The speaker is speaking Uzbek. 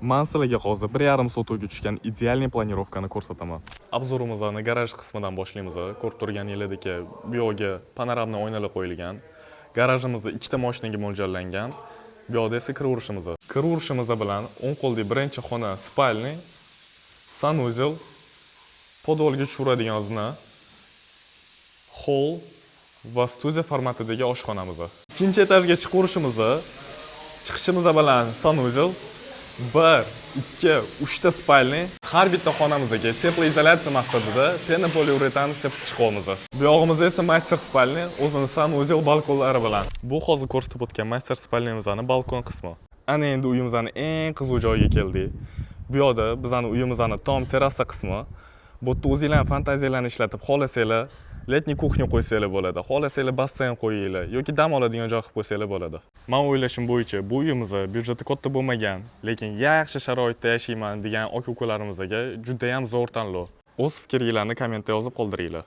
Man sizlarga hozir 1,5 sotixga tushgan идеальный планировка ni ko'rsataman. Обзор imizni garaj qismidan boshlaymiz. Ko'rib turganingizdek, bu yoqga панорамный oynalar qo'yilgan. Garajimiz ikkita mashinaga mo'ljallangan. Bu yoqda esa kiraverishimiz. Kiraverishimiz bilan o'ng qo'ldagi birinchi xona спальный, санузел, подвал ga tushiradigan zina, холл va studiya formatidagi oshxonamiz. Ikkinchi etajga chiqaverishimiz, chiqishimiz bilan санузел, bir, ikki, uchta спальный, har bitta xonamizga теплоизоляция maqsadida пенополиуретан sepib chiqyapmiz. Bu yog'imizda esa мастер спальный, o'zini санузел, balkonlari bilan. Bu hozir ko'rsatib o'tgan мастер спальный mizni balkon qismi. Ana endi uyimizni eng qiziq joyiga keldik. Bu yoqda bizani uyimizni tom terrasa qismi. Bu yerda o'zinglarni fantaziyalarni ishlatib, xohlasanglar летний кухня qo'ysanglar bo'ladi, xohlasanglar basseyn qo'yinglar yoki dam oladigan joy qilib qo'ysanglar bo'ladi. Man o'ylashim bo'yicha, bu uyimiz byudjeti katta bo'lmagan, lekin yaxshi sharoitda yashayman degan aka ukalarimizga juda ham zo'r tanlov. O'z fikringlarni kommentda yozib qoldiringlar.